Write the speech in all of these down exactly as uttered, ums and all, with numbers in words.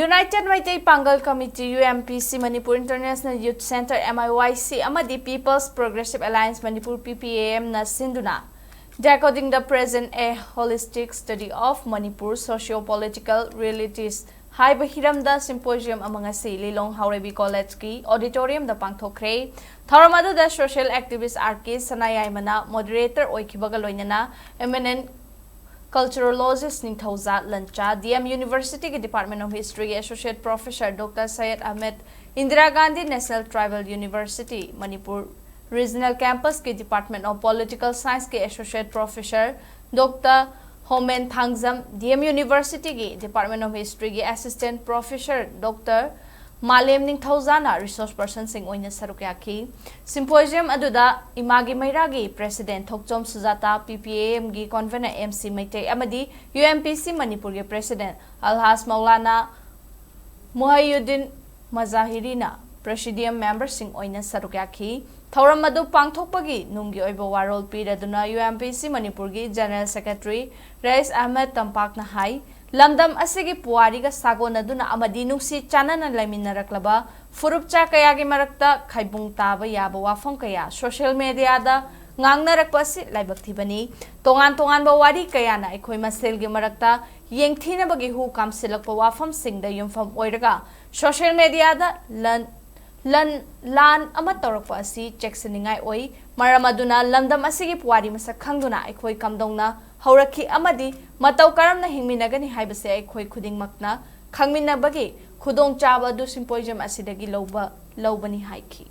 United Meitei Pangal Committee, U M P C, Manipur International Youth Centre, M I Y C, ꯑꯃꯗꯤ People's Progressive Alliance Manipur, P P A M ꯅ ꯁꯤꯟꯗꯨꯅ Decoding the Present, A Holistic Study of Manipur Socio-Political Realities ꯍꯥꯏꯕ ꯍꯤꯔꯝꯗ symposium ꯑꯃ ꯉꯁꯤ ꯂꯤꯂꯣꯡ ꯍꯥꯎꯔꯩꯕꯤ College ꯀꯤ auditorium ꯗ ꯄꯥꯡꯊꯣꯛꯈ꯭ꯔꯦ꯫ ꯊꯧꯔꯝ ꯑꯗꯨꯗ social activist R K ꯁꯅꯥꯌꯥꯏꯃꯅ moderator ꯑꯣꯏꯈꯤꯕꯒ ꯂꯣꯏꯅꯅ eminent culturologist ꯅꯤꯡꯊꯧꯖꯥ ꯂꯟꯆꯥ, D M University ꯒꯤ Department of History ꯒꯤ Associate Professor Doctor Syed Ahmed, Indira Gandhi National Tribal University, Manipur Regional Campus ꯀꯤ Department of Political Science ꯀꯤ Associate Professor Doctor ꯍꯣꯃꯦꯟ Thangjam, D M University ꯒꯤ Department of History ꯒꯤ Assistant Professor Doctor ꯃꯥꯂꯦꯝ ꯅꯤꯡꯊꯧꯖꯥꯅ resource person ꯁꯤꯡ ꯑꯣꯏꯅ ꯁꯔꯨꯛ ꯌꯥꯈꯤ꯫ Symposium ꯑꯗꯨꯗ ꯏꯃꯥꯒꯤ ꯃꯩꯔꯥꯒꯤ President Thokchom ꯁꯨꯖꯥꯇꯥ, P P A M ꯒꯤ Convener M C ꯃꯩꯇꯩ ꯑꯃꯗꯤ U M P C ꯃꯅꯤꯄꯨꯔꯒꯤ President ꯑꯜꯍꯥꯖ ꯃꯧꯂꯥꯅꯥ ꯃꯨꯍꯩꯌꯨꯗꯤꯟ ꯃꯖꯥꯍꯤꯔꯤꯅ Presidium member ꯁꯤꯡ ꯑꯣꯏꯅ ꯁꯔꯨꯛ ꯌꯥꯈꯤ꯫ ꯊꯧꯔꯝ ꯑꯗꯨ ꯄꯥꯡꯊꯣꯛꯄꯒꯤ ꯅꯨꯡꯒꯤ ꯑꯣꯏꯕ ꯋꯥꯔꯣꯜ ꯄꯤꯔꯗꯨꯅ U M P C ꯃꯅꯤꯄꯨꯔꯒꯤ General Secretary ꯔꯏꯁ ꯑꯍꯃꯗ ꯇꯝꯄꯥꯛꯅ ꯍꯥꯏ, ꯂꯝꯗꯝ ꯑꯁꯤꯒꯤ ꯄꯨꯋꯥꯔꯤꯒ ꯁꯥꯒꯣꯟꯅꯗꯨꯅ ꯑꯃꯗꯤ ꯅꯨꯡꯁꯤ ꯆꯥꯟꯅꯅ ꯂꯩꯃꯤꯟꯅꯔꯛꯂꯕ ꯐꯨꯔꯨꯞꯆꯥ ꯀꯌꯥꯒꯤ ꯃꯔꯛꯇ ꯈꯥꯏꯕꯨꯡ ꯇꯥꯕ ꯌꯥꯕ ꯋꯥꯐꯝ ꯀꯌꯥ social media ꯗ ꯉꯥꯡꯅꯔꯛꯄ ꯑꯁꯤ ꯂꯥꯏꯕꯛ ꯊꯤꯕꯅꯤ꯫ ꯇꯣꯉꯥꯟ ꯇꯣꯉꯥꯟꯕ ꯋꯥꯔꯤ ꯀꯌꯥꯅ ꯑꯩꯈꯣꯏ ꯃꯁꯦꯜꯒꯤ ꯃꯔꯛꯇ ꯌꯦꯡꯊꯤꯅꯕꯒꯤ ꯍꯨ ꯀꯥꯝꯁꯤꯜꯂꯛꯄ ꯋꯥꯐꯝꯁꯤꯡꯗ ꯌꯨꯝꯐꯝ ꯑꯣꯏꯔꯒ social media ꯗ ꯂꯟ ꯂꯟ ꯂꯥꯟ ꯑꯃ ꯇꯧꯔꯛꯄ ꯑꯁꯤ ꯆꯦꯛꯁꯤꯟꯅꯤꯡꯉꯥꯏ ꯑꯣꯏ꯫ ꯃꯔꯝ ꯑꯗꯨꯅ ꯂꯝꯗꯝ ꯑꯁꯤꯒꯤ ꯄꯨꯋꯥꯔꯤ ꯃꯁꯛ ꯈꯪꯗꯨꯅ ꯑꯩꯈꯣꯏ ꯀꯝꯗꯧꯅ ꯍꯧꯔꯛꯈꯤ ꯑꯃꯗꯤ ꯃꯇꯧ ꯀꯔꯝꯅ ꯍꯤꯡꯃꯤꯟꯅꯒꯅꯤ ꯍꯥꯏꯕꯁꯦ ꯑꯩꯈꯣꯏ ꯈꯨꯗꯤꯡꯃꯛꯅ ꯈꯪꯃꯤꯟꯅꯕꯒꯤ ꯈꯨꯗꯣꯡꯆꯥꯕ ꯑꯗꯨ symposium ꯑꯁꯤꯗꯒꯤ ꯂꯧꯕ ꯂꯧꯕꯅꯤ ꯍꯥꯏꯈꯤ꯫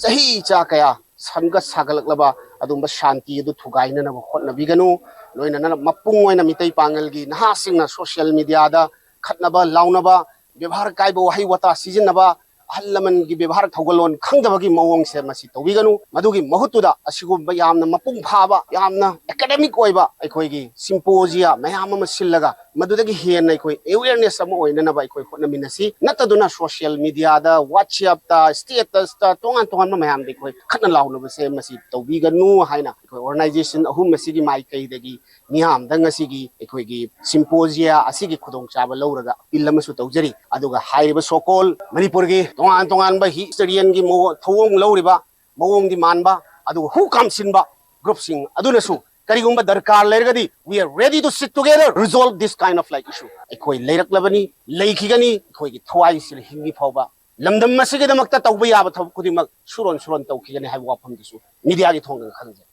ꯆꯍꯤ ꯏꯆꯥ ꯀꯌꯥ ꯁꯟꯒ ꯁꯥꯒꯠꯂꯛꯂꯕ ꯑꯗꯨꯒꯨꯝꯕ ꯁꯥꯟꯇꯤ ꯑꯗꯨ ꯊꯨꯒꯥꯏꯅꯅꯕ ꯍꯣꯠꯅꯕꯤꯒꯅꯨ꯫ ꯂꯣꯏꯅꯅ ꯃꯄꯨꯡ ꯑꯣꯏꯅ ꯃꯤꯇꯩ ꯄꯥꯉꯜꯒꯤ ꯅꯍꯥꯁꯤꯡꯅ social media ꯗ ꯈꯠꯅꯕ ꯂꯥꯎꯅꯕ, ꯕꯦꯕꯥꯔ ꯀꯥꯏꯕ ꯋꯥꯍꯩ ꯋꯥꯇꯥ ꯁꯤꯖꯤꯟꯅꯕ, ꯑꯍꯜ ꯂꯃꯟꯒꯤ ꯕꯦꯕꯥꯔ ꯊꯧꯒꯜꯂꯣꯟ ꯈꯪꯗꯕꯒꯤ ꯃꯑꯣꯡꯁꯦ ꯃꯁꯤ ꯇꯧꯕꯤꯒꯅꯨ꯫ ꯃꯗꯨꯒꯤ ꯃꯍꯨꯠꯇꯨꯗ ꯑꯁꯤꯒꯨꯝꯕ ꯌꯥꯝꯅ ꯃꯄꯨꯡ ꯐꯥꯕ, ꯌꯥꯝꯅ academic ꯑꯣꯏꯕ ꯑꯩꯈꯣꯏꯒꯤ symposium ꯃꯌꯥꯝ ꯑꯃ ꯁꯤꯜꯂꯒ ꯃꯗꯨꯗꯒꯤ ꯍꯦꯟꯅ ꯑꯩꯈꯣꯏ ꯑꯦꯋꯦꯌꯔꯅꯦꯁ ꯑꯃ ꯑꯣꯏꯅꯅꯕ ꯑꯩꯈꯣꯏ ꯍꯣꯠꯅꯃꯤꯟꯅꯁꯤ꯫ ꯅꯠꯇꯗꯨꯅ ꯁꯣꯁꯤꯌꯦꯜ ꯃꯤꯗꯤꯌꯥꯗ, ꯋꯥꯆꯦꯞꯇ, ꯁ꯭ꯇꯦꯇꯁꯇ, ꯇꯣꯉꯥꯟ ꯇꯣꯉꯥꯟꯕ ꯃꯌꯥꯝꯗ ꯑꯩꯈꯣꯏ ꯈꯠꯅ ꯂꯥꯎꯅꯕꯁꯦ ꯃꯁꯤ ꯇꯧꯕꯤꯒꯅꯨ ꯍꯥꯏꯅ ꯑꯩꯈꯣꯏ ꯑꯣꯔꯒꯅꯥꯏꯖꯦꯁꯟ ꯑꯍꯨꯝ ꯑꯁꯤꯒꯤ ꯃꯥꯏꯀꯩꯗꯒꯤ ꯃꯤꯌꯥꯝꯗ ꯉꯁꯤꯒꯤ ꯑꯩꯈꯣꯏꯒꯤ ꯁꯤꯝꯄꯣꯖꯤꯌꯥ ꯑꯁꯤꯒꯤ ꯈꯨꯗꯣꯡꯆꯥꯕ ꯂꯧꯔꯒ ꯑꯄꯤꯜ ꯑꯃꯁꯨ ꯇꯧꯖꯔꯤ꯫ ꯑꯗꯨꯒ ꯍꯥꯏꯔꯤꯕ ꯁꯣꯀꯣꯜ ꯃꯅꯤꯄꯨꯔꯒꯤ ꯇꯣꯉꯥꯟ ꯇꯣꯉꯥꯟꯕ ꯍꯤꯁꯇꯣꯔꯤꯌꯟꯒꯤ ꯃꯑꯣ-, ꯊꯧꯑꯣꯡ ꯂꯧꯔꯤꯕ, ꯃꯑꯣꯡꯗꯤ ꯃꯥꯟꯕ, ꯑꯗꯨꯒ ꯍꯨ ꯀꯥꯝꯁꯤꯟꯕ ꯒ꯭ꯔꯨꯞꯁꯤꯡ ꯑꯗꯨꯅꯁꯨ ꯀꯔꯤꯒꯨꯝꯕ ꯗꯔꯀꯥꯔ ꯂꯩꯔꯒꯗꯤ, we are ready to sit together, resolve this kind of like issue. ꯑꯩꯈꯣꯏ ꯂꯩꯔꯛꯂꯕꯅꯤ, ꯂꯩꯈꯤꯒꯅꯤ, ꯑꯩꯈꯣꯏꯒꯤ ꯊꯋꯥꯏꯁꯤꯅ ꯍꯤꯡꯉꯤ ꯐꯥꯎꯕ ꯂꯝꯗꯝ ꯑꯁꯤꯒꯤꯗꯃꯛꯇ ꯇꯧꯕ ꯌꯥꯕ ꯊꯕꯛ ꯈꯨꯗꯤꯡꯃꯛ ꯁꯨꯔꯣꯟ ꯁꯨꯔꯣꯟ ꯇꯧꯈꯤꯒꯅꯤ ꯍꯥꯏꯕ ꯋꯥꯐꯝꯗꯨꯁꯨ ꯃꯤꯗꯤꯌꯥꯒꯤ ꯊꯣꯡꯗ ꯈꯪꯖꯩ꯫